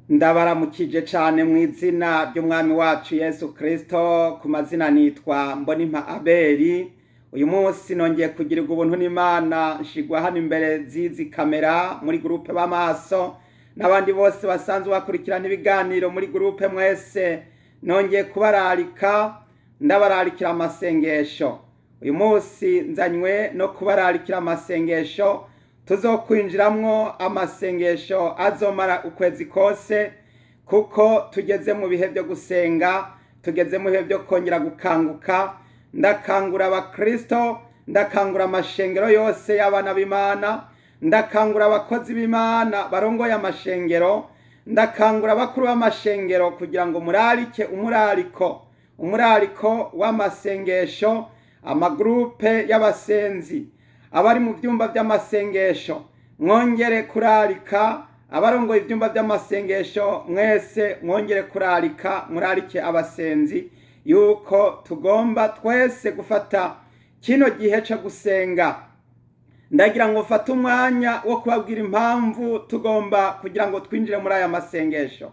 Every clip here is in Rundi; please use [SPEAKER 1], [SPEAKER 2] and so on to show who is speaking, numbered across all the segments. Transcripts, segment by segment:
[SPEAKER 1] Ndabaramukije cane mw'izina ry'umwami wacu Yesu Kristo. Ku mazina nitwa Mbonimpa Abeli. Uyu munsi nongeye kugirirwa ubuntu n'Imana, nshigwa hano imbere zizi kamera muri groupe b'amaso n'abandi bose basanzwe bakurikirana ibiganiro muri groupe. Mwese nongeye kubararika, ndabararikira amasengesho. Uyu munsi nzanywe no kubararikira amasengesho tuzokwinjiramwo, amasengesho azomara ukwezi kose, kuko tugeze mu bihe byo gusenga, tugeze mu bihe byo kongera gukanguka. Ndakangura abakristo, ndakangura amashengero yose y'abana b'Imana, ndakangura abakozi b'Imana barongoye amashengero, ndakangura abakuru b'amashengero kugira ngo murarike umurariko w'amasengesho, amagrupe y'abasenzi, abari mu vyumba vy'amasengesho. Mwongere kurarika abarongoye ivyumba vy'amasengesho mwese, mwongere kurarika, murarike abasenzi yuko tugomba twese gufata kino gihe co gusenga. Ndagira ngo mfate umwanya wo kubabwira impamvu tugomba kugira ngo twinjire muri aya masengesho.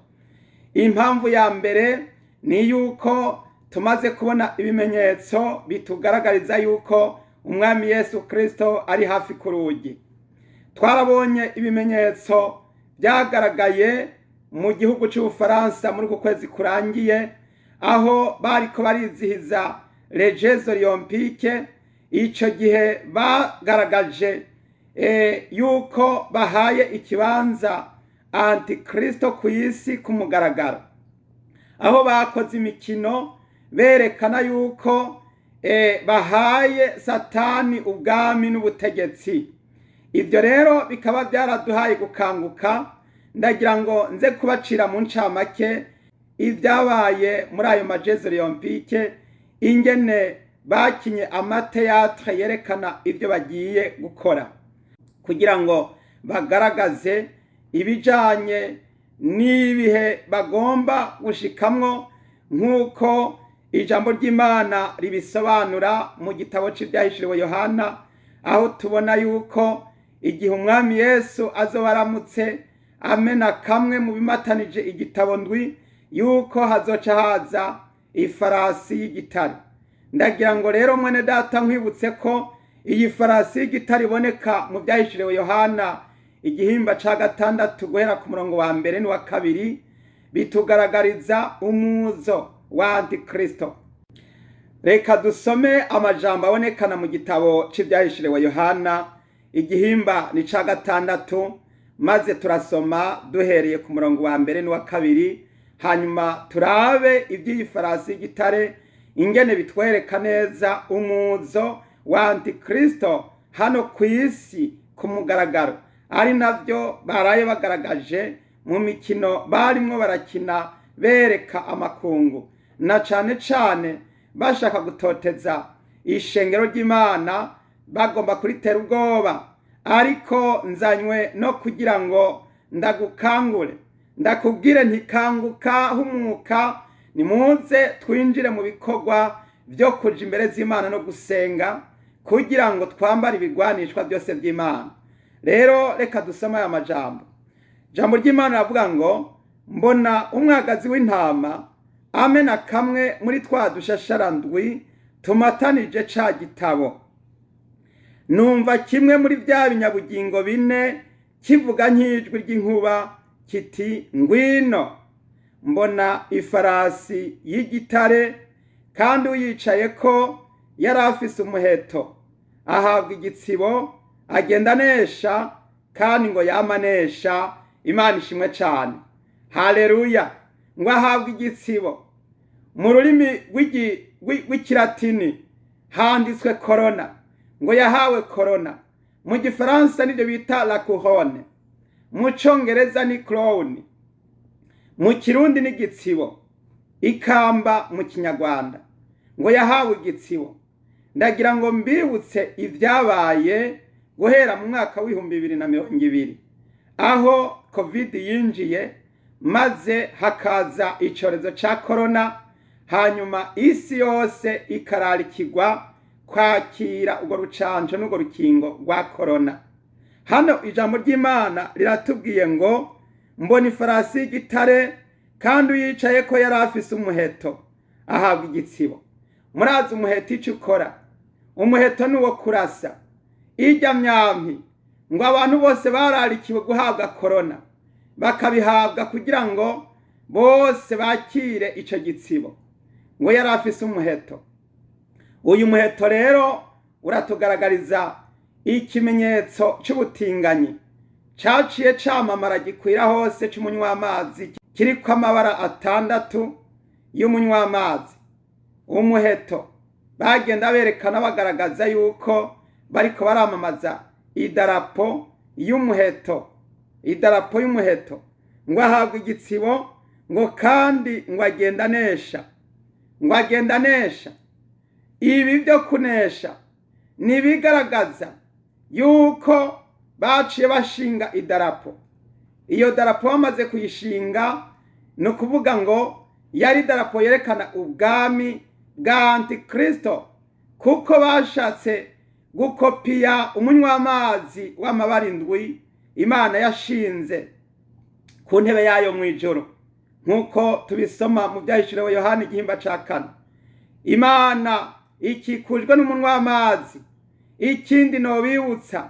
[SPEAKER 1] Impamvu ya mbere ni yuko tumaze kubona ibimenyetso bitugaragariza yuko umwami Yesu Kristo ari hafi ku rugi. Twarabonye ibimenyetso byagaragaye mu gihugu cy'Ubufaransa muri uku kwezi kurangiye, aho bariko barizihiza les Jeux Olympiques. Ico gihe bagaragaje yuko bahaye ikibanza Antikristo ku isi ku mugaragaro, aho bakoze imikino berekana yuko bahaye Satani ubwami n'ubutegetsi. Ibyo rero bikaba byaraduhaye gukanguka. Ndagira ngo nze kubacira mu ncamake ibyabaye muri ayo ma Jeux Olympiques, ingene bakinye ama théâtre yerekana ibyo bagiye gukora kugira ngo bagaragaze ibijanye n'ibihe bagomba gushikamwo, nk'uko ijambo ry'Imana ribisobanura mu gitabo c'Ivyahishuriwe Yohana, aho tubona yuko igihe umwami Yesu azoba aramutse amena kamwe mu bimatanije igitabo ndwi, yuko hazoca haza ifarasi y'igitare. Ndagira ngo rero, mwene data, nkwibutse ko iyi farasi y'igitare iboneka mu Vyahishuriwe Yohana igihimba ca gatandatu, guhera ku murongo wa mbere n'uwa kabiri, bitugaragariza umuzo wa Antikristo. Reka dusome amajambo abonekana mu gitabo c'Ivyahishuriwe Yohana, igihimba ni ca gatandatu, maze turasoma duhereye ku murongo wa mbere n'uwa kabiri, hanyuma turabe ivy'iyi farasi y'igitare ingene bitwereka neza umuzo wa Antikristo hano ku isi ku mugaragaro, ari navyo baraye bagaragaje mu mikino barimwo barakina bereka amakungu, na cane cane bashaka gutoteza ishengero ry'Imana, bagomba kuritera ubwoba. Ariko nzanywe no kugira ngo ndagukangure, ndakubwire ntikanguka, humuka, nimuze twinjire mu bikorwa vyo kuja imbere z'Imana no gusenga kugira ngo twambare ibigwanishwa byose vy'Imana. Rero reka dusome aya majambo. Ijambo ry'Imana riravuga ngo: "Mbona umwagazi w'intama amena kamwe muri twa dushasharandwi tumatanije ca gitabo. Numva kimwe muri vya binyabugingo bine kivuga nk'ijwi ry'inkuba kiti: 'Ngwino!' Mbona ifarasi y'igitare, kandi uyicaye ko yari afise umuheto, ahabwa igitsibo, agenda anesha, kandi ngo yama anesha." Imana ishimwe cane, haleluya! Ngo ahabwe igitsibo. Mu rurimi rw'ikilatini handitswe corona, ngo yahawe corona. Mu gifaransa nibyo bita la couronne, mu congereza ni crown, mu kirundi ni igitsibo, ikamba mu kinyarwanda. Ngo yahawe igitsibo. Ndagira ngo mbibutse ibyabaye guhera mu mwaka w'2020, aho COVID yinjiye, maze hakaza icyorezo ca corona, hanyuma isi yose ikararikirwa kwakira urwo rucanco n'urwo rukingo rwa corona. Hano ijambo ry'Imana riratubwiye ngo Mbona ifarasi y'igitare, kandi uyicaye ko yari afise umuheto, ahabwa igitsibo. Murazi umuheto icyo ukora? Umuheto ni uwo kurasa ijya myampi. Ngo abantu bose bararikiwe guhabwa korona, bakabihabwa kugira ngo bose bakire icyo gitsibo. Ngo yari afise umuheto. Uyu muheto rero uratugaragariza ikimenyetso cy'ubutinganyi caciye camamara gikwira hose c'umunywamazi, kiriko amabara atandatu y'umunywamazi. Umuheto bagenda berekana, bagaragaza yuko bariko baramamaza idarapo y'umuheto, idarapo y'umuheto. Ngo ahabwa igitsibo, ngo kandi ngo agenda anesha, ngo agenda anesha. Ibi byo kunesha ni ibigaragaza yuko baciye bashinga idarapo. Iyo darapo bamaze kuyishinga, ni ukuvuga ngo yari idarapo yerekana ubwami bwa Antikristo, kuko bashatse gukopiya umunywamazi w'amabara indwi Imana yashinze ku ntebe yayo mu ijoro, nk'uko tubisoma mu Byahishuriwe Yohani igihimba ca 4. Imana ikikujwe n'umunwa w'amazi. Ikindi nobibutsa,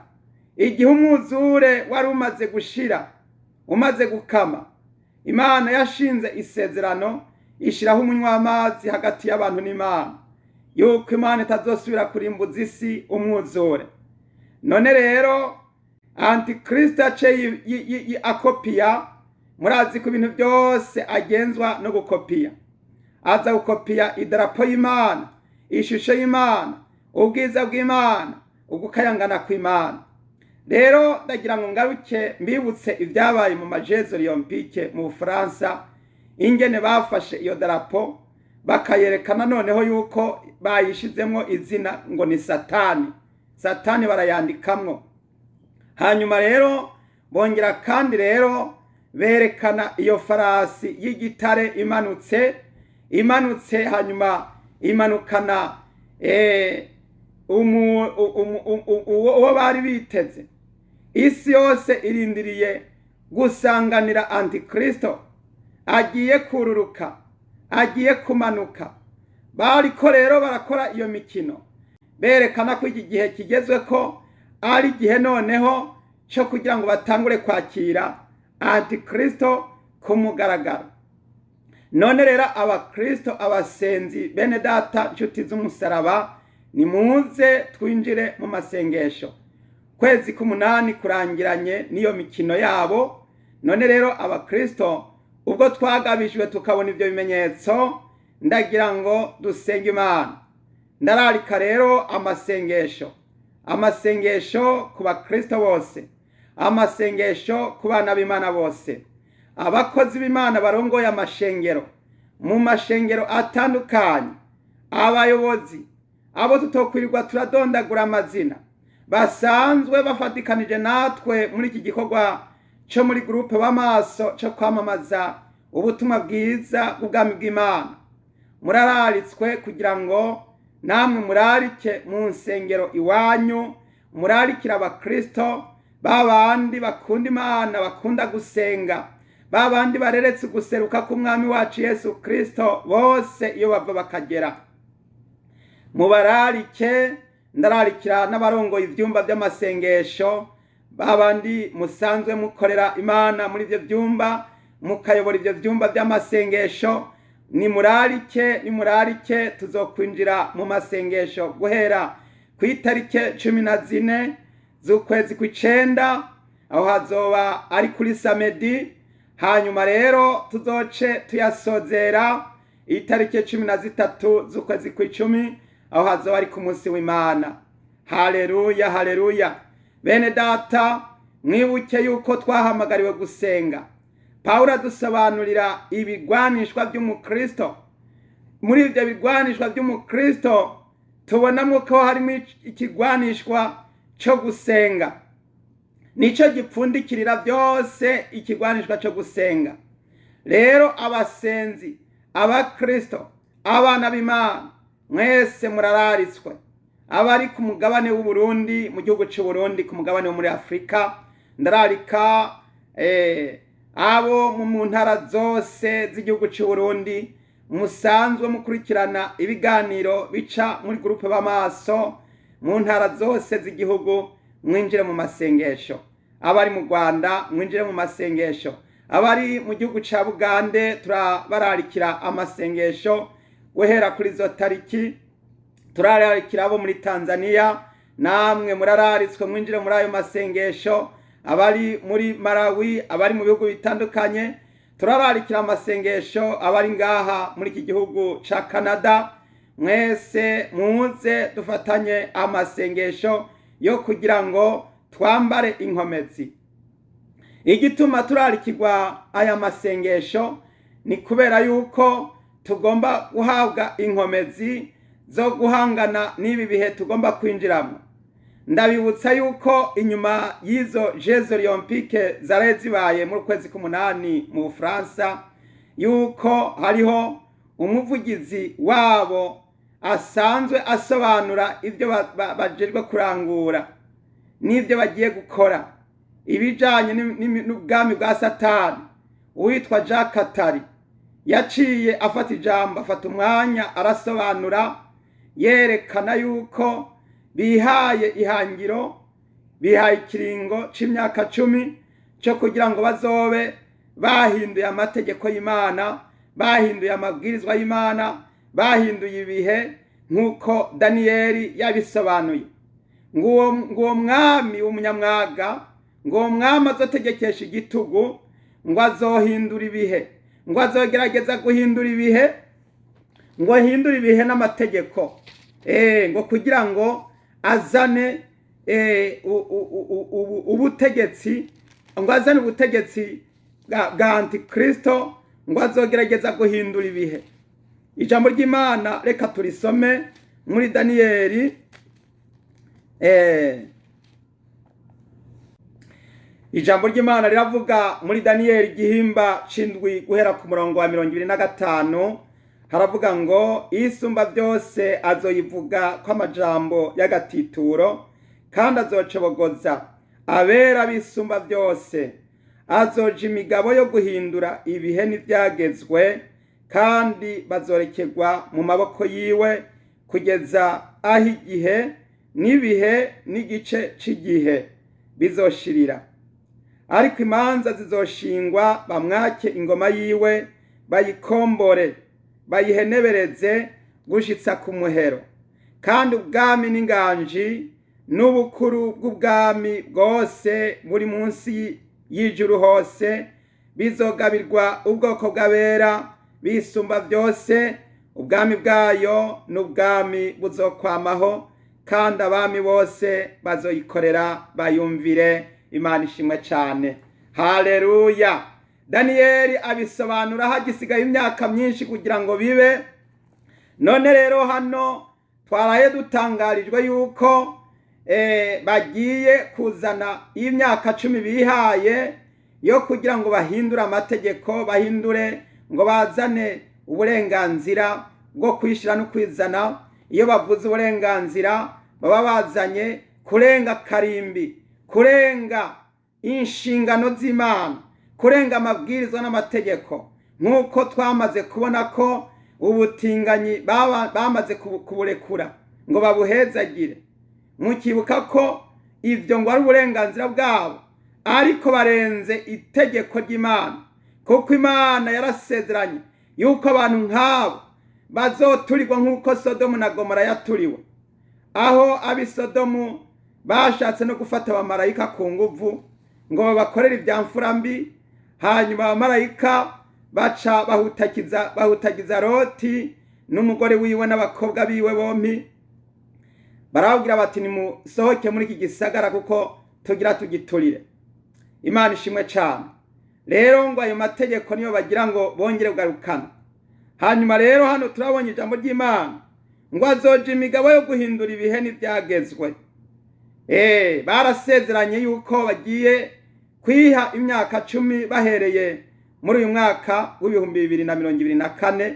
[SPEAKER 1] igihe umwuzure wari umaze gushira, umaze gukama, Imana yashinze isezerano, ishyiraho umunywa w'amazi hagati y'abantu n'Imana, yuko Imana itazosubira kurimbuza isi umwuzure. None rero Antikristo ace akopiya. Murazi ko ibintu byose agenzwa no gukopiya. Aza gukopiya idarapo y'Imana, ishusho y'Imana, ubwiza bw'Imana, ugukayangana kw'Imana. Rero ndagira ngo ngaruke mbibutse ibyabaye mu ma Jeux Olympiques mu Bufaransa, ingene bafashe iyo darapo bakayerekana noneho yuko bayishizemwo izina ngo ni Satani. Satani barayandikamwo. Hanyuma rero bongera kandi rero berekana iyo farasi y'igitare imanutse, imanutse, hanyuma imanukana uwo bari biteze. Isi yose irindiriye gusanganira Antikristo agiye kururuka, agiye kumanuka. Bariko rero barakora iyo mikino berekana ko iki gihe kigezwe, ko ari igihe noneho cyo kugira ngo batangure kwakira Antikristo ku mugaragaro. None rero abakristo, abasenzi, bene data, inshuti z'umusaraba, nimuze twinjire mu masengesho. Kwezi k'umunani kurangiranye n'iyo mikino yabo. None rero abakristo, ubwo twagabijwe tukabona ibyo bimenyetso, ndagira ngo dusenge Imana. Ndararika rero amasengesho, amasengesho ku bakristo bose, amasengesho ku bana b'Imana bose, abakozi b'Imana barongoye amashengero mu mashengero atandukanye, abayobozi, abo tutokwirirwa turadondagura amazina, basanzwe bafatikanije natwe muri iki gikorwa cyo muri groupe b'amaso cyo kwamamaza ubutumwa bwiza bw'ubwami bw'Imana. Murararitswe kugira ngo namwe murarike mu nsengero iwanyu, murarikira abakristo babandi bakunda Imana, bakunda gusenga, babandi bareretse uguseruka k'Umwami wacu Yesu Kristo bose iyo bava bakagera. Mubararike. Ndararikira n'abarongoye ivyumba by'amasengesho, babandi musanzwe mukorera Imana muri ivyo vyumba, mukayobora ivyo vyumba by'amasengesho. Nimurarike, nimurarike. Tuzokwinjira mu masengesho guhera ku itarike 14 z'ukwezi kw'icenda, aho hazoba ari kuri samedi. Hanyuma rero tuzoce tuyasozera itariki 13 z'ukwezi kw'icumi, aho hazoba ari ku munsi w'Imana. Haleluya, haleluya! Bene data, mwibuke yuko twahamagariwe gusenga. Pawulo adusobanurira ibigwanishwa by'umukristo. Muri ibyo bigwanishwa by'umukristo tubonamo ko harimo ikigwanishwa cyo gusenga. Nicyo gipfundikirira byose, ikigwanishwa cyo gusenga. Rero abasenzi, abakristo, abana b'Imana mwese murararitswe, abari ku mugabane w'Uburundi, mu gihugu cy'u Burundi, ku mugabane wo muri Afurika. Ndararika Abo mu ntara zose z'igihugu cy'u Burundi musanzwe mukurikirana ibiganiro bica muri groupe b'amaso mu ntara zose z'igihugu, mwinjire mu masengesho. Abari mu Rwanda mwinjire mu masengesho, abari mu gihugu ca Bugande turabararikira amasengesho guhera kuri izo tariki. Turararikira abo muri Tanzania, namwe murararitswe mwinjire muri ayo masengesho. Abari muri Malawi, abari mu bihugu bitandukanye, turararikira amasengesho. Abari ngaha muri iki gihugu ca Canada, mwese muze dufatanye amasengesho yo kugira ngo twambare inkomezi. Igituma turarikirwa aya masengesho ni kubera yuko tugomba guhabwa inkomezi zo guhangana n'ibi bihe tugomba kwinjiramo. Ndabibutsa yuko inyuma y'izo Jeux Olympiques zaraye zibaye muri kwezi k'umunani mu Bufaransa, yuko hariho umuvugizi wabo asanzwe asobanura ibyo bajejwe kurangura n'ibyo bagiye gukora, ibijanye n'ubwami bwa Satani. Uwitwa Jacques Attali yaciye afata ijambo, afata umwanya, arasobanura, yerekana yuko bihaye ihangiro, bihaye ikiringo c'imyaka 10 cyo kugira ngo bazobe bahinduye amategeko y'Imana, bahinduye amabwirizwa y'Imana, bahinduye ibihe nk'uko Daniyeli yabisobanuye. Nguwo mwami w'umunyamwaga, nguwo mwami azotegekesha igitugu, ngo azohindura ibihe, ngo azogerageza guhindura ibihe, ngo ahindure ibihe n'amategeko, ngo kugira ngo azane ubutegetsi, ngo azane ubutegetsi bwa antikristo, ngo azogerageza guhindura ibihe. Ijambo ry'Imana reka turisome muri Daniyeli. Ijambo ry'Imana riravuga muri Daniyeli igihimba c'indwi guhera ku murongo wa 25, haravuga ngo: isumba byose azoyivuga ko amajambo y'agatituro, kandi azocobogoza abera bisumba byose, azoja imigabo yo guhindura ibihe n'ivyagezwe, kandi bazorekerwa mu maboko yiwe kugeza aho igihe n'ibihe n'igice c'igihe bizoshirira. Ariko imanza zizoshingwa, bamwake ingoma yiwe, bayikombore, bayihenebereze gushitsa ku muhero. Kandi ubwami n'inganji n'ubukuru bw'ubwami bwose buri munsi y'ijuru hose bizogabirwa ubwoko bw'abera bisumba byose. Ubwami bwayo n'ubwami buzokwamaho, kandi abami bose bazoyikorera bayumvire. Imana ishimwe cyane, haleluya. Daniyeli abisobanura hagisigaye imyaka myinshi kugira ngo bibe. None rero hano twaraye dutangarijwe yuko bagiye kuzana imyaka 10 bihaye yo kugira ngo bahindure amategeko, bahindure ngo bazane uburenganzira bwo kwishira no kwizana. Iyo bavuze uburenganzira baba bazanye kurenga karimbi, kurenga inshingano z'Imana, kurenga amabwirizwa n'amategeko, nk'uko twamaze kubona ko ubutinganyi bamaze kuburekura ngo babuhezagire. Mukibuka ko ivyo ngo ari uburenganzira bwabo, ariko barenze itegeko ry'Imana, kuko Imana yarasezeranye yuko abantu nk'abo bazoturirwa nk'uko Sodomu na Gomora yaturiwe, aho ab'i Sodomu bashatse no gufata abamarayika ku nguvu ngo babakorere ibya mfura mbi. Hanyuma abamarayika baca bahutagiza Loti n'umugore wiwe n'abakobwa biwe bompi, barababwira bati nimusohoke muri iki gisagara kuko tugira tugiturire. Imana ishimwe cyane. Rero ngo ayo mategeko niyo bagira ngo bongere kugarukana. Hanyuma rero hano turabonye ijambo ry'Imana ngo azoja imigabo yo guhindura ibihe n'ivyagezwe. Barasezeranye yuko bagiye kwiha imyaka 10 bahereye muri uyu mwaka w'2024,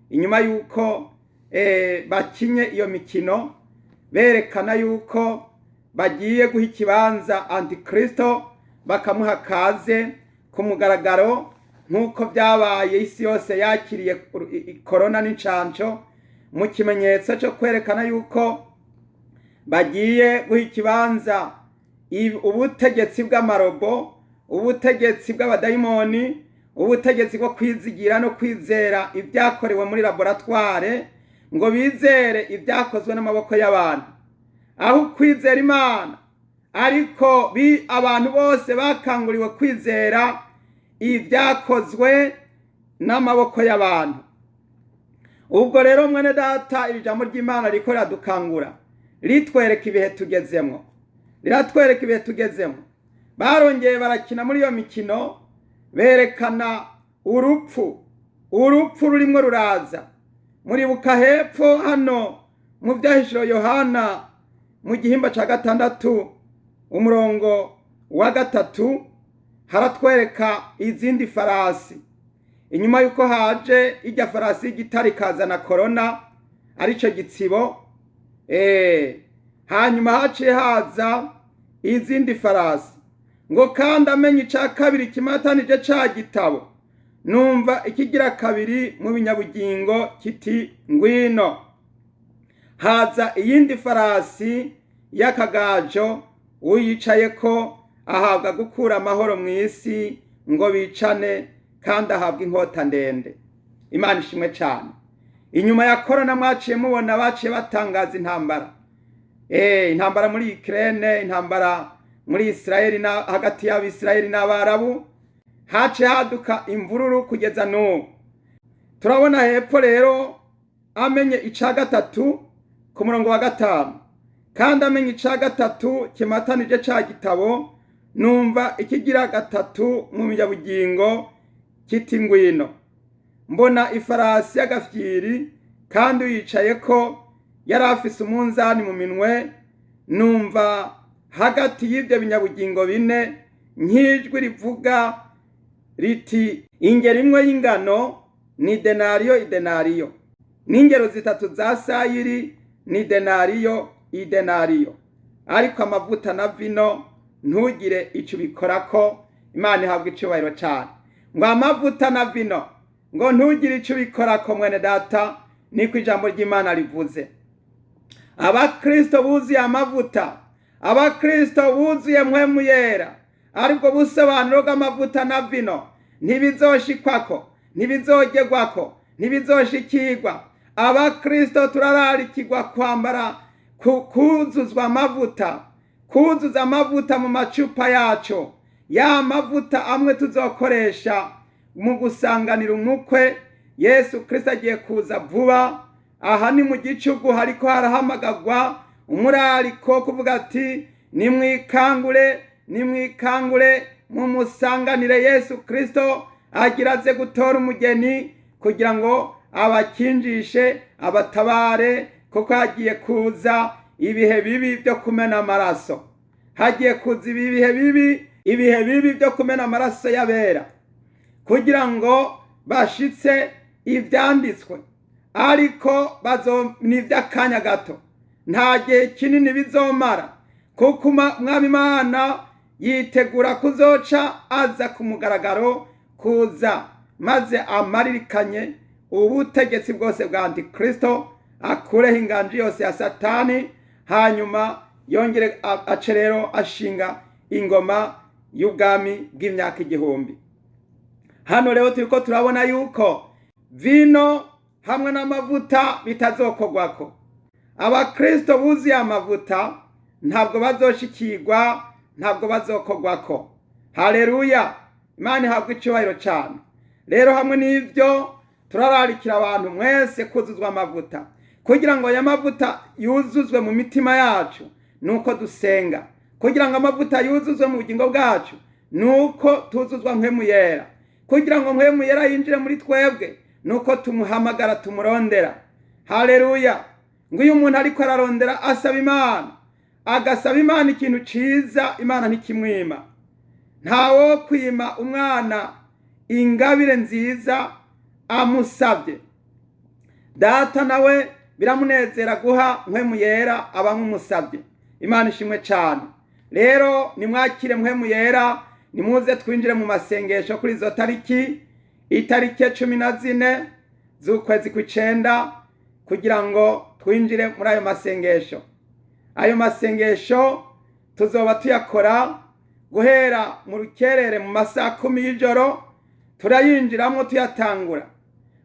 [SPEAKER 1] inyuma yuko bakinye iyo mikino berekana yuko bagiye guha ikibanza Antikristo, bakamuha kaze ku mugaragaro nk'uko byabaye isi yose yakiriye korona n'incanco, mu kimenyetso cyo kwerekana yuko bagiye guha ikibanza ubutegetsi bw'amarobo, ubutegetsi bw'abadayimoni, ubutegetsi bwo kwizigira no kwizera ibyakorewe muri laboratware, ngo bizere ibyakozwe n'amaboko y'abantu aho kwizera Imana. Ariko abantu bose bakanguriwe kwizera ibyakozwe n'amaboko y'abantu. Ubwo rero mwene data, iri jambo ry'Imana riko riradukangura, ritwereka ibihe tugezemo, riratwereka ibihe tugezemo. Barongeye barakina muri iyo mikino, berekana urupfu, urupfu rurimo ruraza. Muribuka hepfo hano mu Byahishuro Yohana mu gihimba cya 6 umurongo wa 3, haratwereka izindi farasi. Inyuma y'uko haje ijya farasi y'igitare ikazana korona, aricyo gitsibo, hanyuma haciye haza izindi farasi. Ngo kandi amenye icya kabiri kimatanije ca gitabo, numva ikigira kabiri mu binyabugingo kiti ngwino. Haza iyindi farasi y'akagajo, uyicaye ko ahabwa gukura amahoro mu isi ngo bicane, kandi ahabwa inkota ndende. Imana ishimwe cyane. Inyuma ya korona mwaciye mubona baciye batangaza intambara, intambara muri Ukraine, intambara muri Israeli na hagati y'Abisirayeli n'Abarabu, haciye haduka imvururu kugeza n'ubu. Turabona hepfo rero amenye ica 3 ku murongo wa 5, kandi amenye ica 3 kimatanije ca gitabo, numva ikigira 3 mu binyabugingo kiti ngwino. Mbona ifarasi y'agafyiri, kandi uyicaye ko yari afise umunzani mu minwe. Numva hagati y'ibyo binyabugingo bine nk'ijwi rivuga riti ingero imwe y'ingano ni denariyo idenariyo, n'ingero 3 za sayiri ni denariyo idenariyo, ariko amavuta na vino ntugire icyo ubikorako. Imana ihabwa icyubahiro cyane. Ngo amavuta na vino ngo ntugire icyo ubikorako, mwene data, niko ijambo ry'Imana rivuze. Abakristo buzuye amavuta, abakristo buzuye mpwemu yera, aribwo busobanuro bw'amavuta na vino, ntibizoshikwako, ntibizogerwako, ntibizoshikirwa. Abakristo turararikirwa kwambara, kuzuzwa amavuta, kuzuza amavuta mu macupa yacu, ya mavuta amwe tuzokoresha mu gusanganira umukwe. Yesu Kristo agiye kuza vuba. Aha ni mu gicugu hariko harahamagagwa umurariko kuvuga ati nimwikangure, nimwikangure mumusanganire Yesu Kristo agira aze gutora umugeni kugira ngo abakinjishe, abatabare, kuko hagiye kuza ibihe bibi byo kumena amaraso. Hagiye kuza ibihe bibi, ibihe bibi byo kumena amaraso y'abera, kugira ngo bashitse ivyanditswe, ariko ni ivy'akanya gato, nta gihe kinini bizomara, kuko Umwami Imana yitegura kuzoca aza ku mugaragaro kuza maze amaririkanye ubutegetsi bwose bwa Antikristo, akureho inganji yose ya Satani, hanyuma yongere ace rero ashinga ingoma y'ubwami bw'imyaka 1000. Hano rero turiko turabona yuko vino hamwe n'amavuta bitazokogwako. Abakristo buzuye amavuta ntabwo bazoshikirwa, ntabwo bazokogwako. Haleluya, Imana ihabwa icyubahiro cyane. Rero hamwe n'ibyo turararikira abantu mwese kuzuzwa amavuta, kugira ngo aya mavuta yuzuzwe mu mitima yacu nuko dusenga, kugira ngo amavuta yuzuzwe mu bugingo bwacu nuko tuzuzwa mpwemu yera, kugira ngo mpwemu yera yinjire muri twebwe nuko tumuhamagara, tumurondera. Haleluya. Ngo iyo umuntu ariko ararondera asaba Imana, agasaba Imana ikintu ciza, Imana ntikimwima. Ntawo kwima umwana ingabire nziza amusabye. Data nawe biramunezera guha mpwemu yera abamumusabye. Imana ishimwe cyane. Rero nimwakire mpwemu yera, Nimuze twinjire mu masengesho kuri izo tariki, itariki 14 z'ukwezi kw'icenda, kugira ngo twinjire muri ayo masengesho. Ayo masengesho tuzoba tuyakora guhera mu rukerere mu masaha 10 y'ijoro, turayinjiramo tuyatangura.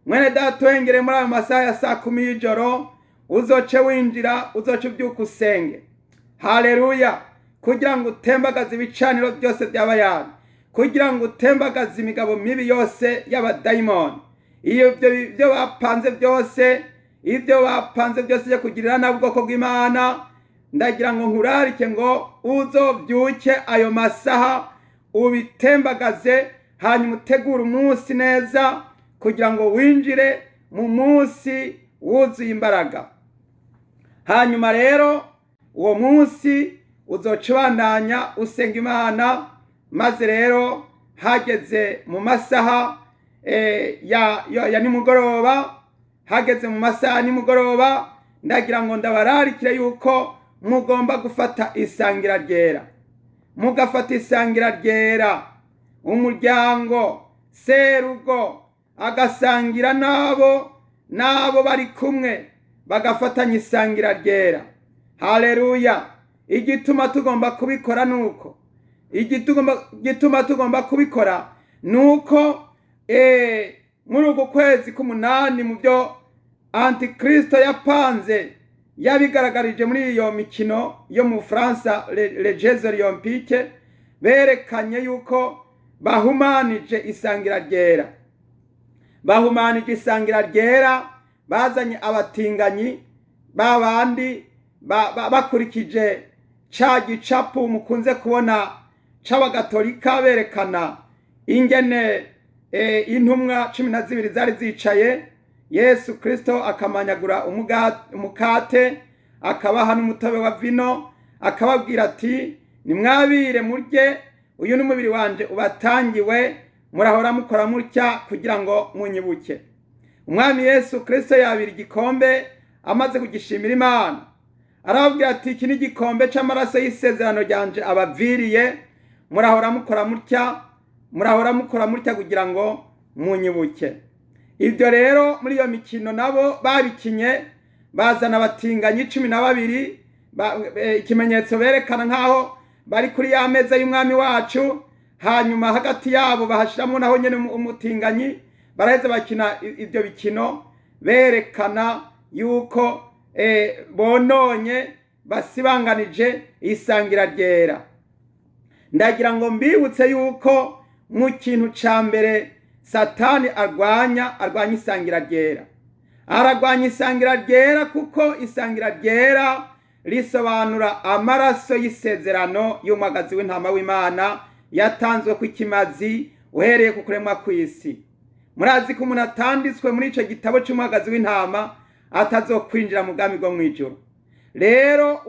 [SPEAKER 1] Mwene data wengere muri ayo masaha ya saa 10 y'ijoro, uzoce winjira, uzoce ubyuka usenge. Haleluya! Kugira ngo utembagaze ibicaniro byose by'abayani, kugira ngo utembagaze imigabo mibi yose y'abadayimoni, iyo ibyo bapanze byose, ibyo bapanze byose byo kugirira nabi ubwoko bw'Imana. Ndagira ngo nkurarike ngo uzobyuke ayo masaha ubitembagaze, hanyuma utegure umunsi neza kugira ngo winjire mu munsi wuzuye imbaraga. Hanyuma rero uwo munsi uzoca ubandanya usenga Imana, maze rero hageze mu masaha ya nimugoroba, hageze mu masaha nimugoroba, ndagira ngo ndabararikire yuko mugomba gufata isangira ryera. Mugafata isangira ryera, umuryango serugo agasangira n'abo bari kumwe, bagafatanya isangira ryera. Haleluya! Igituma tugomba kubikora nuko, igituma tugomba kubikora nuko muri uku kwezi k'umunani, mu byo Antikristo yapanze, yabigaragarije muri iyo mikino yo mu Bufaransa, les Jeux Olympiques, berekanye yuko bahumanije isangira ryera. Bahumanije isangira ryera, bazanye abatinganyi babandi bakurikije ca gicapu mukunze kubona c'abagatolika, berekana ingene intumwa 12 zari zicaye, Yesu Kristo akamanyagura umukate, akabaha n'umutobe wa vino, akababwira ati: "Nimwabire murye, uyu ni umubiri wanje ubatangiwe, murahora mukora mutya kugira ngo munyibuke." Umwami Yesu Kristo yabira igikombe, amaze kugishimira Imana, arababwira ati: "Iki ni igikombe c'amaraso y'isezerano ryanje abaviriye, murahora mukora mutya, murahora mukora mutya kugira ngo munyibuke." Ibyo rero muri iyo mikino nabo babikinye, bazana abatinganyi 12, ikimenyetso berekana nk'aho bari kuri ya meza y'umwami wacu, hanyuma hagati yabo bahashiramo naho nyene umutinganyi. Baraheza bakina ibyo bikino berekana yuko bononye, basibanganije isangira ryera. Ndagira ngo mbibutse yuko mu kintu ca mbere Satani arwanya, arwanya isangira ryera. Ararwanya isangira ryera kuko isangira ryera risobanura amaraso y'isezerano y'umwagazi w'intama w'Imana yatanzwe ku ikimazi uhereye ku kuremwa kw'isi. Murazi ko umuntu atanditswe muri ico gitabo c'umwagazi w'intama atazokwinjira mu bwami bwo mw'ijuru. Rero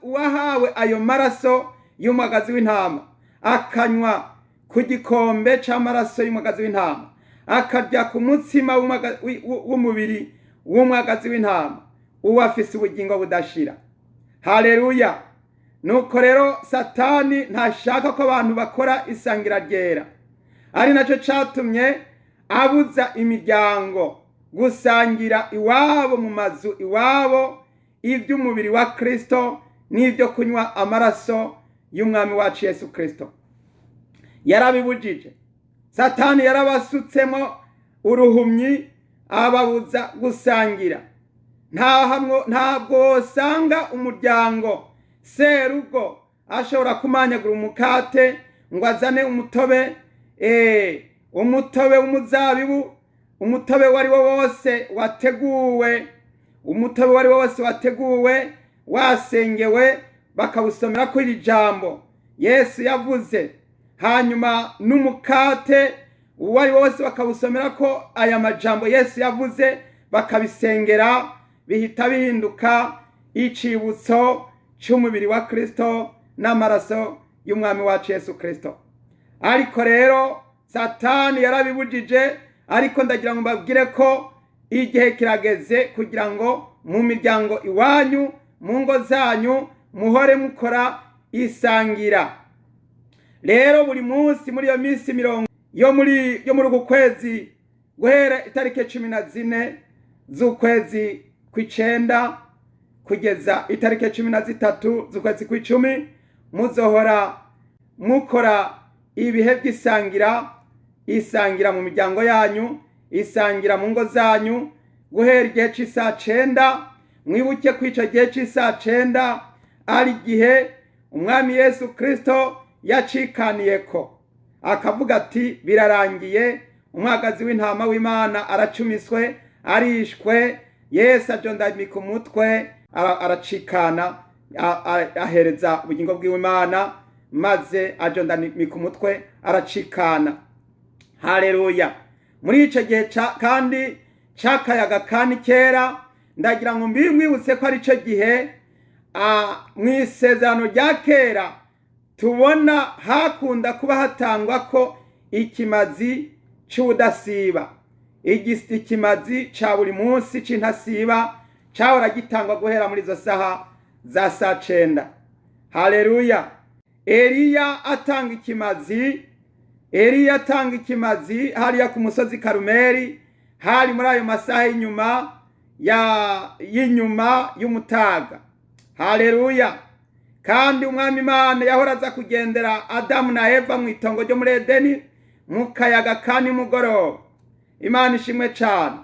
[SPEAKER 1] uwahawe ayo maraso y'umwagazi w'intama, akanywa ku gikombe c'amaraso y'umwagazi w'intama, akarya ku mutsima w'umubiri w'umwagazi w'intama, uwo afise ubugingo budashira. Haleluya! Nuko rero Satani ntashaka ko abantu bakora isangira ryera, ari nacyo catumye abuza imiryango gusangira iwabo mu mazu iwabo iby'umubiri wa Kristo n'ibyo kunywa amaraso y'umwami wacu Yesu Kristo. Yarabibujije. Satani yarabasutsemo uruhumyi, ababuza gusangira. Ntabwo wosanga umuryango serugo ashobora kumanyagura umukate ngo azane umutobe, umutobe w'umuzabibu, umutobe wari wo wose wateguwe, umutobe wari wo wose wateguwe, wasengewe, bakawusomera ko iri jambo Yesu yavuze, hanyuma n'umukate uwo ari wo wose bakawusomera ko aya majambo Yesu yavuze, bakabisengera, bihita bihinduka icibutso c'umubiri wa Kristo n'amaraso y'umwami wacu Yesu Kristo. Ariko rero Satani yarabibujije. Ariko ndagira ngo mbabwire ko igihe kirageze kugira ngo mu miryango iwanyu, mu ngo zanyu, muhore mukora isangira. Rero buri munsi muri iyo minsi 40 yo muri uku kwezi, guhera itariki 14 z'ukwezi kw'icenda kugeza itariki 13 z'ukwezi kw'icumi, muzohora mukora ibihe by'isangira, isangira mu miryango yanyu, isangira mu ngo zanyu, guhera igihe c'isaha 9. Mwibuke ko ico gihe c'isaha 9 ari igihe Umwami Yesu Kristo yacikaniyeko, akavuga ati: "Birarangiye." Umwagazi w'intama w'Imana aracumiswe, arishwe. Yesu ajondamika umutwe, aracikana, ahereza ubugingo bw'Imana, maze ajondamika umutwe, aracikana. Haleluya! Muri ico gihe kandi c'akayaga kandi kera, ndagira ngo mbimwibutse ko ari cyo gihe mw'isezerano rya kera tubona hakunda kuba hatangwa ko ikimazi c'ubudasiba. Ikimazi ca buri munsi c'intasiba cahora gitangwa guhera muri izo saha za saa 9. Haleluya! Eliya atanga ikimazi, Eliya atanga ikimazi hariya ku musozi Karumeli, hari muri ayo masaha y'inyuma ya y'inyuma y'umutaga. Haleluya! Kandi Umwami Imana yahora aza kugendera Adamu na Eva mu itongo ryo muri Edeni mu kayaga ka nimugoroba. Imana ishimwe cane.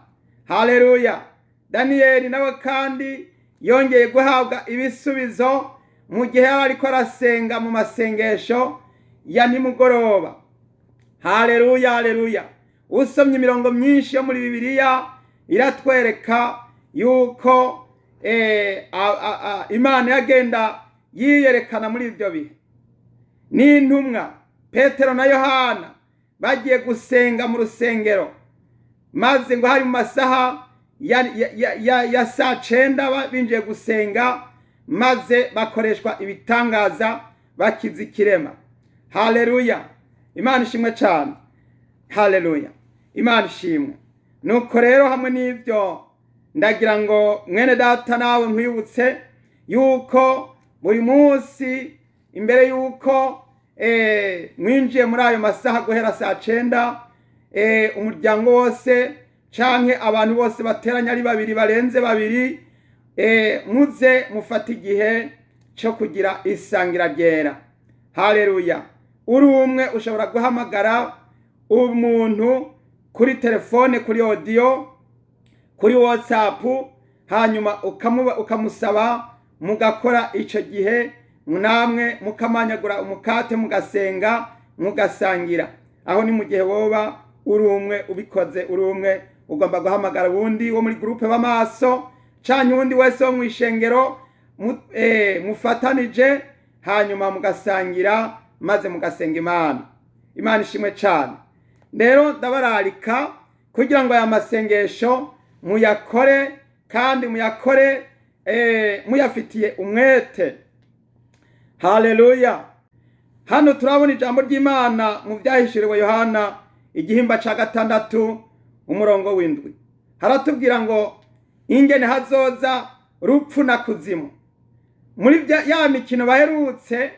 [SPEAKER 1] Haleluya! Daniyeli nawe kandi yongeye guhabwa ibisubizo mu gihe yari ariko arasenga mu masengesho ya nimugoroba. Haleluya, haleluya! Usomye imirongo myinshi yo muri Bibiliya iratwereka yuko Imana yagenda yiyerekana muri ibyo bihe. N'intumwa Petero na Yohana bagiye gusenga mu rusengero, maze ngo hari mu masaha ya saa 9, binjiye gusenga, maze bakoreshwa ibitangaza, bakiza ikirema. Haleluya! Imana ishimwe cyane. Haleluya! Imana ishimwe. Nuko rero hamwe n'ibyo, ndagira ngo mwene data nawe nkwibutse yuko buri munsi imbere yuko mwinjiye muri ayo masaha guhera saa 9, umuryango wose canke abantu bose bateranye ari babiri, barenze babiri, muze mufate igihe cyo kugira isangira ryera. Haleluya! Uri umwe ushobora guhamagara umuntu kuri telefone, kuri audio, kuri WhatsApp, hanyuma ukamusaba, mugakora ico gihe namwe, mukamanyagura umukate, mugasenga, mugasangira. Aho ni mu gihe woba uri umwe. Ubikoze uri umwe, ugomba guhamagara uwundi wo muri groupe b'amaso canke uwundi wese wo mw'ishengero mufatanije, hanyuma mugasangira, maze mugasenga Imana. Imana ishimwe cane. Rero ndabararika kugira ngo aya masengesho muyakore, kandi muyakore muyafitiye umwete. Haleluya! Hano turabona ijambo ry'Imana mu Byahishuriwe Yohana igihimba ca 6 umurongo w'7, haratubwira ngo ingene hazoza rupfu na kuzimu. Muri ya mikino baherutse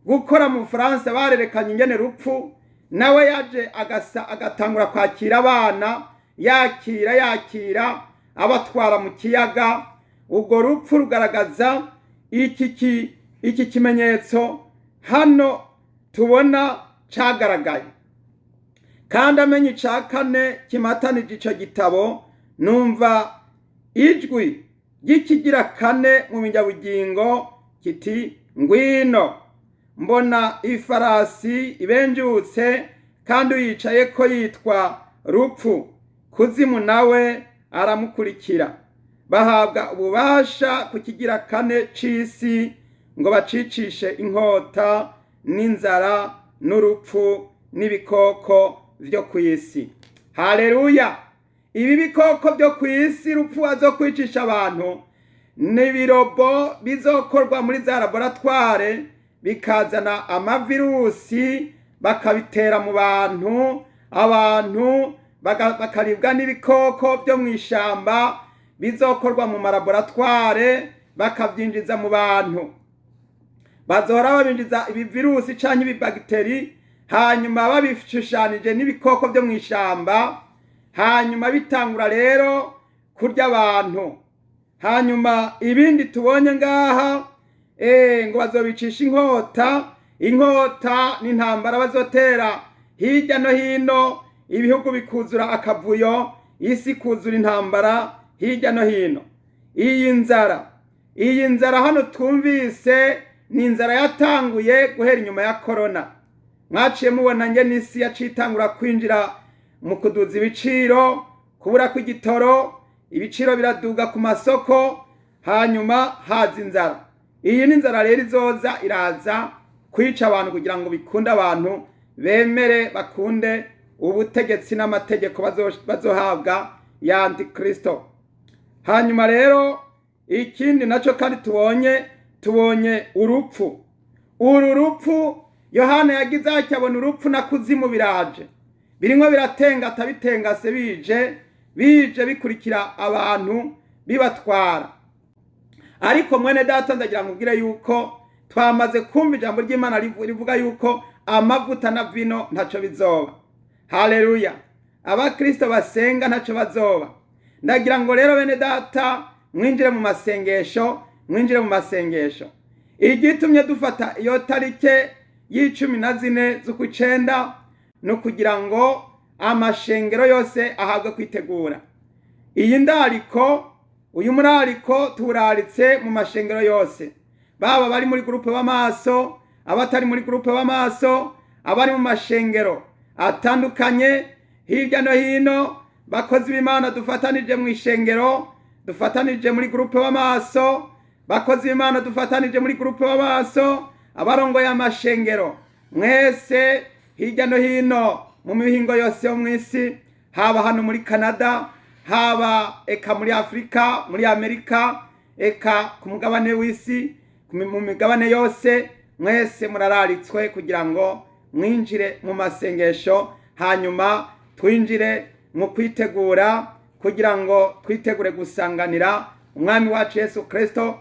[SPEAKER 1] gukora mu Bufaransa, barerekanye ingene rupfu nawe yaje agasa agatangura kwakira abana, yakira, yakira, abatwara mu kiyaga. Ubwo rupfu rugaragaza iki kimenyetso hano tubona cagaragaye. Kandi amenye ica kane kimatanije ico gitabo, numva ijwi ry'ikigira kane mu binyabugingo kiti: "Ngwino." Mbona ifarasi ibenjutse, kandi uyicaye ko yitwa Rupfu, Kuzimu nawe aramukurikira. Bahabwa ububasha ku kigira kane c'isi ngo bacicishe inkota n'inzara n'urupfu n'ibikoko vyo ku isi. Haleluya! Ibi bikoko vyo ku isi rupfu azo kwicisha abantu ni ibirobo bizokorwa muri za laboratoire, bikazana amavirusi, bakabitera mu bantu, abantu bakaribwa n'ibikoko byo mu ishamba bizokorwa mu malaboratware, bakabyinjiza mu bantu. Bazohora babinjiza ibivirusi canke ibibagiteri, hanyuma babishushanije n'ibikoko byo mu ishamba, hanyuma bitangura rero kurya abantu. Hanyuma ibindi tubonye ngaha, ngo bazobicisha inkota. Inkota n'intambara bazotera hirya no hino, ibihugu bikuzura akavuyo, isi ikuzura intambara hirya no hino. Iyi nzara hano twumvise ni inzara yatanguye guhera inyuma ya korona. Mwaciye mubona nge n'isi yaciye itangura kwinjira mu kuduza ibiciro, kubura kw'igitoro, ibiciro biraduga ku masoko, hanyuma haza inzara. Iyi ni inzara rero izoza iraza kwica abantu kugira ngo bikunde abantu bemere bakunde ubutegetsi n'amategeko bazohabwa ya Antikristo. Hanyuma rero ikindi nacyo kandi tubonye urupfu. Uru rupfu Yohana yagize akabona urupfu na kuzimu biraje, birimwo biratengata, bitengase, bije bije bikurikira abantu bibatwara. Ariko mwene data, ndagira ngo ubwire yuko twamaze kumva ijambo ry'Imana rivuga yuko amavuta na vino ntaco bizoba. Haleluya! Abakristo basenga ntaco bazoba. Ndagira ngo rero bene data mwinjire mu masengesho, mwinjire mu masengesho. Igitumye dufata iyo tarike y'14 z'ukwicenda ni ukugira ngo amashengero yose ahabwe kwitegura. Iyi ndariko, uyu murariko tuwuraritse mu mashengero yose, baba bari muri groupe b'amaso, abatari muri groupe b'amaso, abari mu mashengero atandukanye hirya no hino, bakozi b'Imana dufatanije mu ishengero, dufatanije muri groupe b'amaso, bakozi b'Imana dufatanije muri groupe b'amaso, abarongoye amashengero mwese hirya no hino mu mihingo yose yo mu isi, haba hano muri Canada, haba eka muri Afurika, muri Amerika, eka ku mugabane w'isi, mu migabane yose, mwese murararitswe kugira ngo mwinjire mu masengesho, hanyuma twinjire mu kwitegura kugira ngo twitegure gusanganira Umwami wacu Yesu Kristo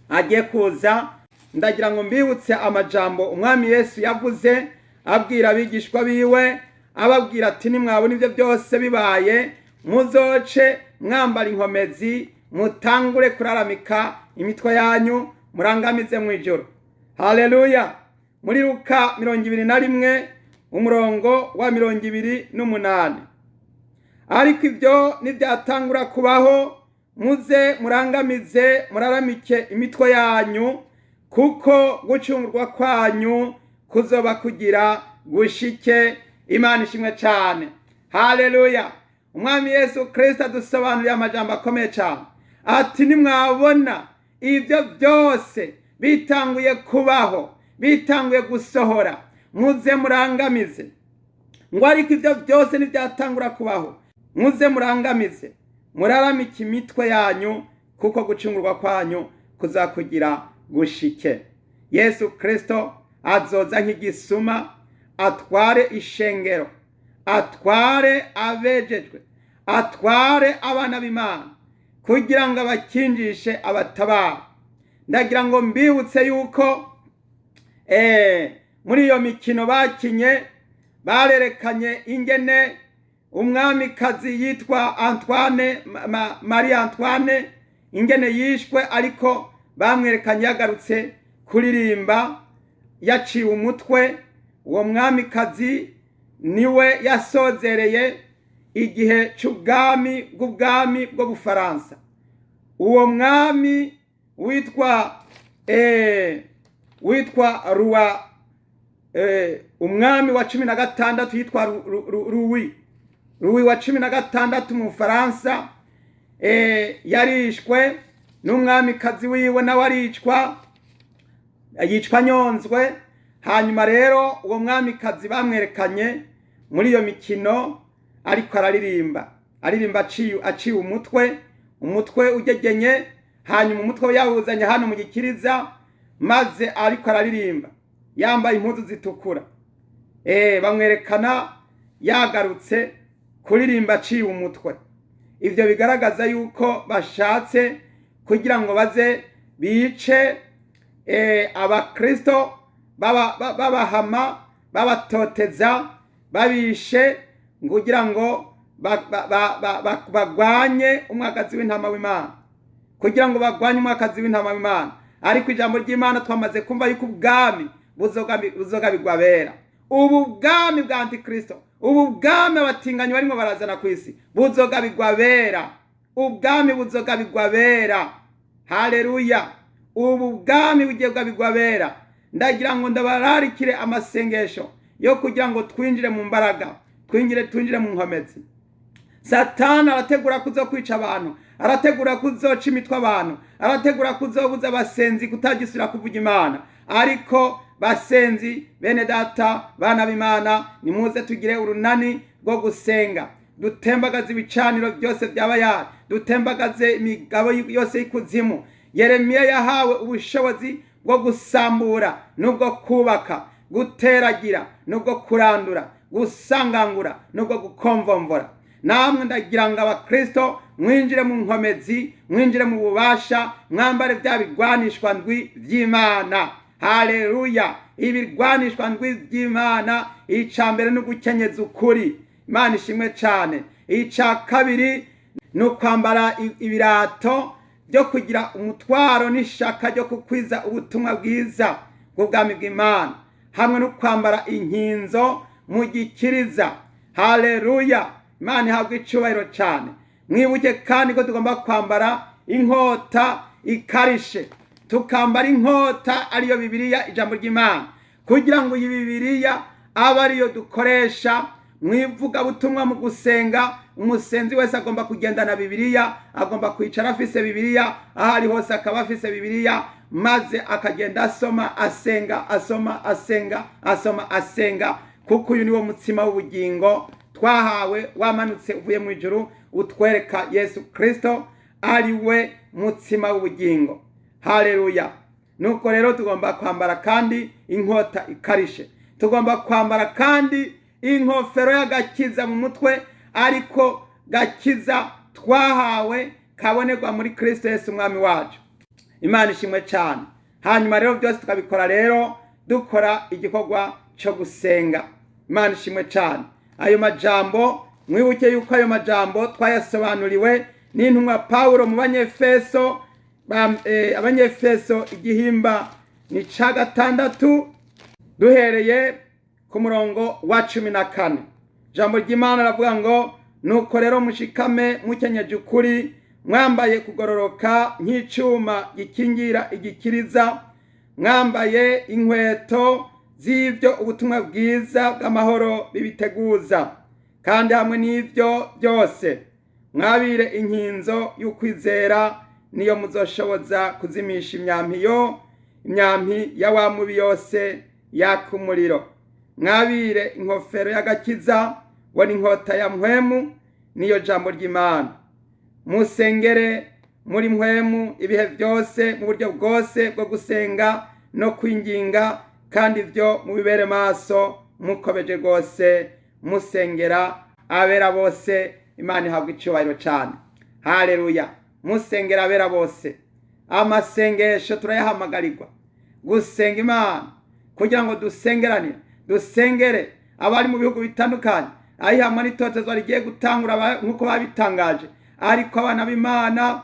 [SPEAKER 1] agiye kuza. Ndagira ngo mbibutse amajambo Umwami Yesu yavuze abwira abigishwa biwe, ababwira ati: "Nimwabona ibyo byose bibaye, muzoce mwambara inkomezi, mutangure kuraramika imitwe yanyu, murangamize mu ijoro." Haleluya! Muri Luka 21, umurongo wa 28: "Ariko ibyo nibyatangura kubaho, muze murangamize, muraramike imitwe yanyu, kuko gucungurwa kwanyu kuzoba kugira gushike." Imana ishimwe cyane. Haleluya! Umwami Yesu Kirisito adusobanuriye amajambo akomeye cyane, ati: "Nimwabona ibyo byose bitanguye kubaho, bitanguye gusohora, muze murangamize." Ngo: "Ariko ibyo byose ntibyatangura kubaho, muze murangamize, muraramike imitwe yanyu, kuko gucungurwa kwanyu kuzakugira gushike." Yesu Kirisito azoza nk'igisuma, atware ishengero, atware abejejwe, atware abana b'Imana kugira ngo abakinjishe, abatabare. Ndagira ngo mbibutse yuko muri iyo mikino bakinye barerekanye ingene umwamikazi yitwa Antoine, Marie Antoine, ingene yishwe, ariko bamwerekanye yagarutse kuririmba yaciwe umutwe. Uwo mwamikazi niwe yasozereye igihe c'ubwami bw'ubwami bwo Bufaransa. Uwo mwami witwa Ruwa, umwami wa 16 yitwa Louis wa 16 mu Bufaransa, yarishwe n'umwamikazi wiwe, nawe aricwa, yicwa nyonzwe. Hanyuma rero uwo mwamikazi bamwerekanye muri iyo mikino ariko araririmba, aririmba aciye umutwe, umutwe ugegenye, hanyuma umutwe yawuzanye hano mu gikiriza, maze ariko araririmba yambaye impuzu zitukura. Bamwerekana yagarutse kuririmba aciye umutwe. Ivyo bigaragaza yuko bashatse kugira ngo baze bice. Abakristo babahama, babatoteza, babishe kugira ngo bagwanye umwagazi w'intama w'Imana, kugira ngo bagwanye umwagazi w'intama w'Imana. Ariko ijambo ry'Imana twamaze kumva yuko ubwami buzogabirwa abera. Ubu bwami bwa Antikristo, ubu bwami abatinganyi barimo barazana ku isi, buzogabirwa abera. Ubwami buzogabirwa abera. Haleluya! Ubu bwami bugiye kugabirwa abera. Ndagira ngo ndabararikire amasengesho yo kugira ngo twinjire mu mbaraga, twinjire mu nkomezi. Satani arategura kuzo kwica abantu, arategura kuzoca imitwe abantu, arategura kuzobuza abasenzi kutagisubira kuvuga Imana. Ariko basenzi bene data, bana b'Imana, nimuze tugire urunani rwo gusenga, dutembagaze ibicaniro byose byaba yari, dutembagaze imigabo yose y'ikuzimu. Yeremiya yahawe ubushobozi bwo gusambura n'ubwo kubaka, guteragira n'ubwo kurandura, gusangangura n'ubwo gukomvomvora. Namwe ndagira ngo abakristo mwinjire mu nkomezi, mwinjire mu bubasha, mwambare bya bigwanishwa ndwi by'Imana. Haleluya! Ibigwanishwa ndwi by'Imana, ica mbere ni ugukenyeza ukuri. Imana ishimwe cyane. Ica kabiri ni ukwambara ibirato byo kugira umutwaro n'ishaka ryo kukwiza ubutumwa bwiza bw'ubwami bw'Imana, hamwe no kwambara inkinzo mu gikiriza. Haleluya! Imana ihabwa icyubahiro cyane. Mwibuke kandi ko tugomba kwambara inkota ikarishe, tukambara inkota ariyo Bibiliya, ijambo ry'Imana, kugira ngo iyi Bibiliya abe ariyo dukoresha mu ivugabutumwa, mu gusenga. Umusenzi wese agomba kugendana Bibiliya, agomba kwicara afise Bibiliya, aho ari hose akaba afise Bibiliya, maze akagenda asoma asenga, asoma asenga, asoma asenga, kuko uyu niwo mutsima w'ubugingo twahawe wamanutse uvuye mu ijuru, utwereka Yesu Kristo ari we mutsima w'ubugingo. Haleluya! Nuko rero tugomba kwambara kandi inkota ikarishe, tugomba kwambara kandi inkofero y'agakiza mu mutwe, ariko gakiza twahawe kabonerwa muri Kristo Yesu umwami wacu. Imana ishimwe cyane. Hanyuma rero byose tukabikora rero dukora igikorwa cyo gusenga. Imana ishimwe cyane. Ayo majambo mwibuke yuko ayo majambo twayasobanuriwe n'intumwa Pawulo mu Banyefeso, Abanyefeso igihimba ni ca 6, duhereye ku murongo wa 14. Ijambo ry'Imana ravuga ngo: nuko rero mushikame mukenyeje ukuri, mwambaye kugororoka nk'icuma gikingira igikiriza, mwambaye inkweto z'ibyo ubutumwa bwiza bw'amahoro bibiteguza, kandi hamwe n'ibyo byose mwabire inkinzo y'ukwizera, niyo muzoshoboza kuzimisha imyampi ya wa mubi yose yaka umuriro. Mwabire inkofero y'agakiza, bo n'inkota ya mpwemu, niyo jambo ry'Imana. Musengere muri mpwemu ibihe byose, mu buryo bwose bwo gusenga no kwinginga, kandi ibyo mubibere maso mukomeje rwose musengera abera bose. Imana ihabwa icyubahiro cyane. Haleluya! Musengera abera bose. Amasengesho turayahamagarirwa gusenga Imana kugira ngo dusengeranire, dusengere abari mu bihugu bitandukanye, ahihamwa n'itotezwa rigiye gutangura nk'uko babitangaje. Ariko abana b'Imana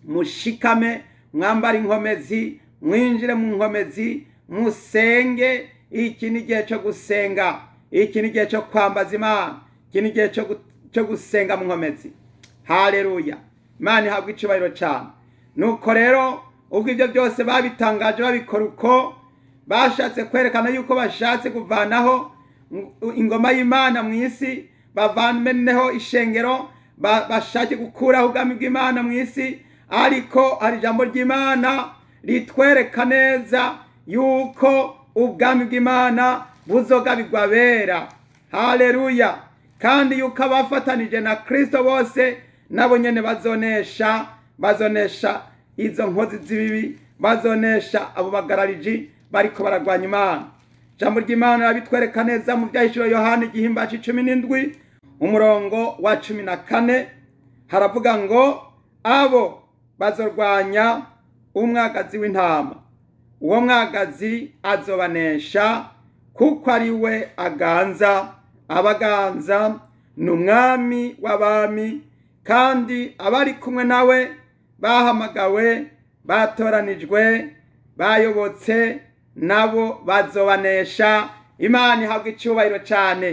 [SPEAKER 1] mushikame, mwambare inkomezi, mwinjire mu nkomezi, musenge. Iki ni igihe cyo gusenga, iki ni igihe cyo kwambaza Imana, iki ni igihe cyo gusenga mu nkomezi. Haleluya! Imana ihabwa icyubahiro cyane. Nuko rero ubwo ibyo byose babitangaje babikora uko bashatse kwerekana yuko bashatse kuvanaho ingoma y'Imana mu isi, bavaneho ishengero, bashake gukuraho ubwami bw'Imana mu isi. Ariko hari ijambo ry'Imana ritwereka neza yuko ubwami bw'Imana buzogabirwa abera. Haleluya! Kandi yuko abafatanije na Kristo bose nabo nyene bazonesha izo nkozi z'ibibi, bazonesha abo bagarariji bariko baragwanya Imana. Ijambo ry'Imana rabitwereka neza mu Vyahishuro Yohana igihimba c'17 umurongo wa 14, haravuga ngo: abo bazorwanya umwagazi w'intama Uwo mwagazi azobanesha, kuko ari we aganza abaganza, ni umwami w'abami, kandi abari kumwe nawe bahamagawe, batoranijwe, bayobotse, nabo bazobanesha. Imana ihabwa icyubahiro cyane.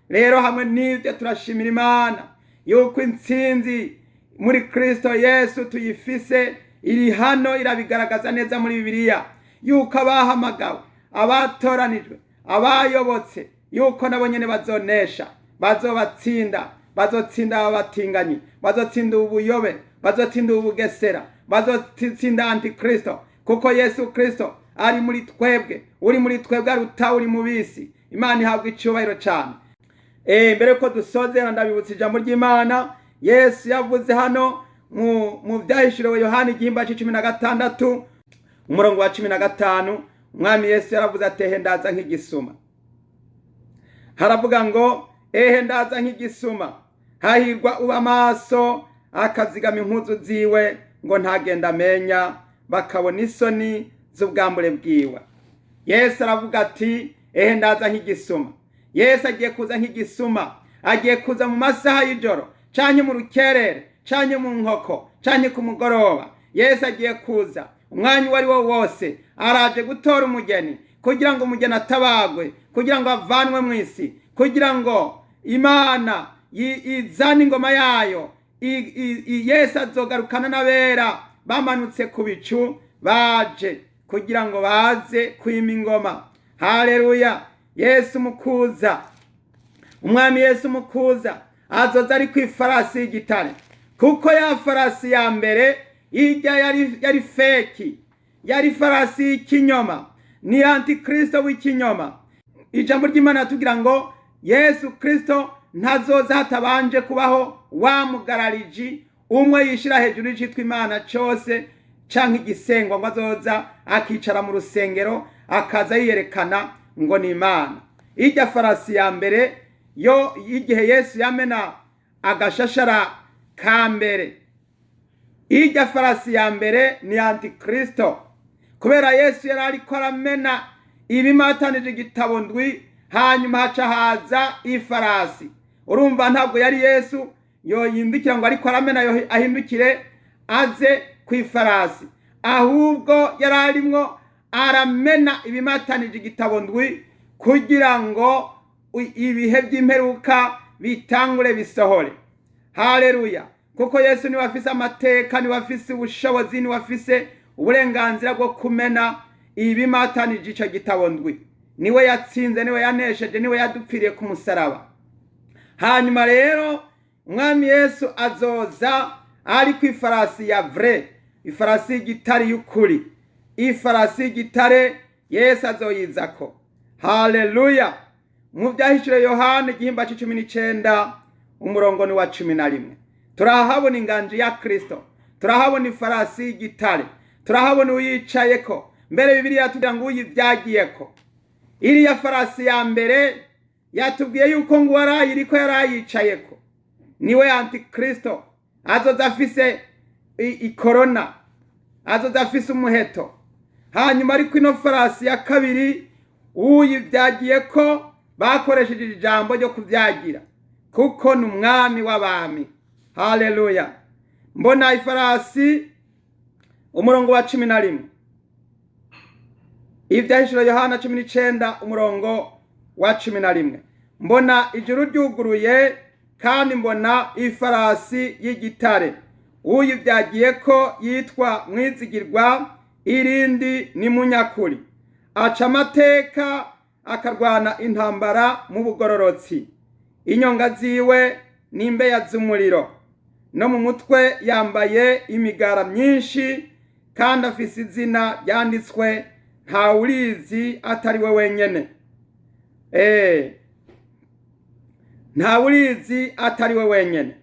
[SPEAKER 1] Rero hamwe n'ibyo turashimira Imana yuko intsinzi muri Kristo Yesu tuyifise, iri hano irabigaragaza neza muri Bibiliya yuko abahamagawe, abatoranijwe, abayobotse, yuko nabo nyene bazonesha, bazobatsinda, bazotsinda abatinganyi, bazotsinda ubuyobe, bazotsinda ubugesera, bazotsinda antikristo, kuko Yesu Kristo ari muri twebwe. Uri muri twebwe aruta uri mu bisi. Imana ihabwa icyubahiro cyane. Mbere yuko dusozera, ndabibutsa ijambo ry'Imana Yesu yavuze hano mu Byahishuriwe Yohani igihimba c'16, umurongo wa 15. Umwami Yesu yaravuze ati: "Ehe ndaza nk'igisuma." Haravuga ngo: "Ehe ndaza nk'igisuma, hahirwa uba amaso akazigama impuzu ziwe, ngo ntagenda amenya bakabona isoni z'ubwambure bwiwe." Yesu aravuga ati: "Ehe ndaza nk'igisuma." Yesu agiye kuza nk'igisuma, agiye kuza mu masaha y'ijoro, canke mu rukerere, canke mu nkoko, canke ku mugoroba. Yesu agiye kuza umwanya uwo ari wo wose. Araje gutora umugeni, kugira ngo umugeni atabagwe, kugira ngo avanwe mu isi, kugira ngo Imana izane ingoma yayo. Yesu azogarukana n'abera bamanutse ku bicu, baje kugira ngo baze kwima ingoma. Haleluya! Yesu mukuza, umwami Yesu mukuza azoza ari ku ifarasi y'igitare, kuko ya farasi ya mbere ijya yari fake, yari farasi y'ikinyoma, ni antikristo w'ikinyoma. Ijambo ry'Imana ratubwira ngo Yesu Kristo ntazoza hatabanje kubaho wa mugarariji umwe yishira hejuru y'icitwa Imana cose canke igisengwa, ngo azoza akicara mu rusengero, akaza yiyerekana ngo ni Imana. Ijya farasi ya mbere yo, igihe Yesu yamena agashashara ka mbere, ijya farasi ya mbere ni antikristo, kubera Yesu yari ariko aramena ibimatanije igitabo ndwi, hanyuma haca haza ifarasi. Urumva ntabwo yari Yesu yoyindukira ngo ariko aramena ahindukire aze ku ifarasi, ahubwo yari arimwo aramena ibimatanije igitabo ndwi kugira ngo ibihe by'imperuka bitangure bisohore. Haleluya! Kuko Yesu niwe afise amateka, niwe afise ubushobozi, niwe afise uburenganzira bwo kumena ibimatanije ico gitabo ndwi. Niwe yatsinze, niwe yanesheje, niwe yadupfiriye ku musaraba. Hanyuma rero umwami Yesu azoza ari ku ifarasi ya vrai, ifarasi y'igitare y'ukuri, ifarasi y'igitare Yesu azoyizako. Haleluya! Mu Byahishuriwe Yohana igihimba c'19, umurongo ni wa 11, turahabona inganji ya Kristo, turahabona ifarasi y'igitare, turahabona uyicayeko. Mbere Bibiliya yatubwira ngo uyivyagiyeko, iriya farasi ya mbere yatubwiye yuko ngo uwarayiriko yarayicayeko niwe antikristo, azoza afise ikorona, azoza afise umuheto. Hanyuma ariko ino farasi ya kabiri, uyivyagiyeko bakoresheje ijambo ryo kuvyagira, kuko ni umwami w'abami. Haleluya! Mbona ifarasi, umurongo wa 11, Ivyahishuro Yohana 19, umurongo wa 11: "Mbona ijuru ryuguruye, kandi mbona ifarasi y'igitare. Uyivyagiye ko yitwa Mwizigirwa, irindi ni Munyakuri. Aca amateka, akarwana intambara mu bugororotsi. Inyonga ziwe n'imbeya z'umuriro, no mu mutwe yambaye imigara myinshi, kandi afise izina ryanditswe ntawurizi atari we wenyene." Ntawurizi atari we wenyene.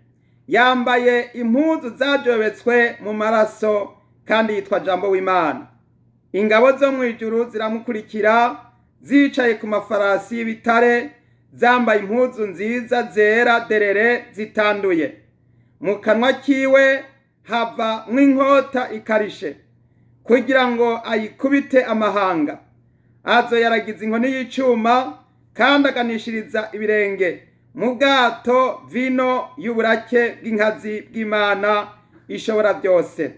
[SPEAKER 1] "Yambaye impuzu zajobetswe mu maraso, kandi yitwa Jambo w'Imana. Ingabo zo mu ijuru ziramukurikira, zicaye ku mafarasi y'ibitare, zambaye impuzu nziza zera derere zitanduye. Mu kanwa kiwe hava nk'inkota ikarishe." Kugira ngo ayikubite amahanga. Azo yaragize inkoni y'icuma, kandi aganishiriza ibirenge mu bwato vino y'uburake bw'inkazi bw'Imana ishobora byose.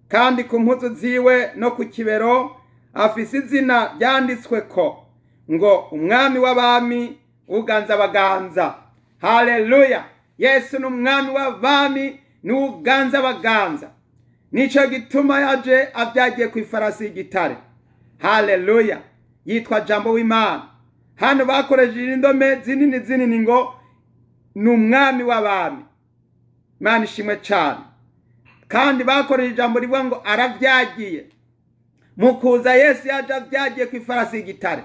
[SPEAKER 1] Kandi ku mpuzu ziwe no ku kibero afise izina ryanditswe ko ngo: Umwami w'abami, uganza abaganza. Haleluya! Yesu ni umwami w'abami, ni uganza abaganza. Nico gituma yaje avyagiye ku ifarasi y'igitare. Haleluya! Yitwa Jambo w'Imana. Hano bakoresheje indome zinini zinini ngo ni umwami w'abami. Imana ishimwe cane. Kandi bakoresheje ijambo rivuga ngo aravyagiye. Mu kuza Yesu yaje avyagiye ku ifarasi y'igitare.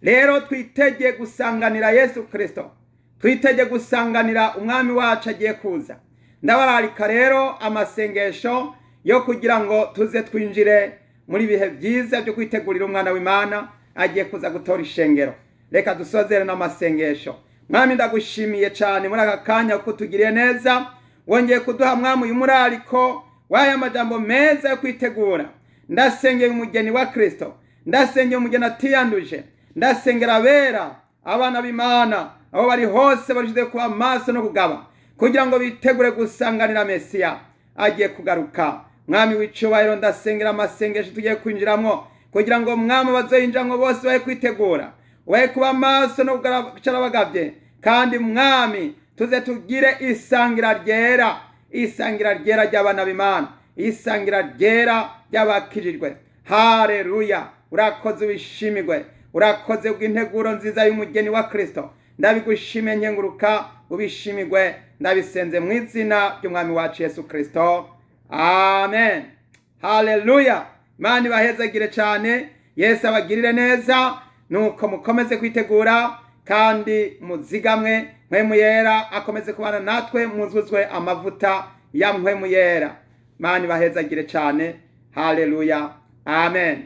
[SPEAKER 1] Rero twitege gusanganira Yesu Kristo, twitege gusanganira umwami wacu agiye kuza. Ndabararika rero amasengesho yo kugira ngo tuze twinjire muri bihe byiza byo kwitegurira umwana w'Imana agiye kuza gutora ishengero. Reka dusozere n'amasengesho. Mwami, ndagushimiye cyane muri aka kanya kuko utugiriye neza, wongeye kuduha, mwami, uyu murariko w'aya majambo meza yo kwitegura. Ndasengera umugeni wa Kristo, ndasengera umugeni atiyanduje, ndasengera abera, abana b'Imana aho bari hose barushize kuba maso no kugaba kugira ngo bitegure gusanganira Mesiya agiye kugaruka. Mwami w'icubahiro, ndasengera amasengesho tugiye kwinjiramwo kugira ngo, mwami, bazoyinjiramwo bose bahe kwitegura, bahe kuba maso no kwicara bagavye. Kandi mwami, tuze tugire isangira ryera, isangira ryera ry'abana b'Imana, isangira ryera ry'abakijijwe. Haleluya! Urakoze, ubishimirwe. Urakoze bw'integuro nziza y'umugeni wa Kristo. Ndabigushimiye, nkenguruka, ubishimirwe. Ndabisenze mu izina ry'umwami wacu Yesu Kristo, amen. Haleluya! Imana ibahezagire cyane, Yesu abagirire neza. Nuko mukomeze kwitegura kandi muzigamwe. Mpwemu Yera akomeze kubana natwe, muzuzwe amavuta ya Mpwemu Yera. Imana ibahezagire cyane. Haleluya, amen.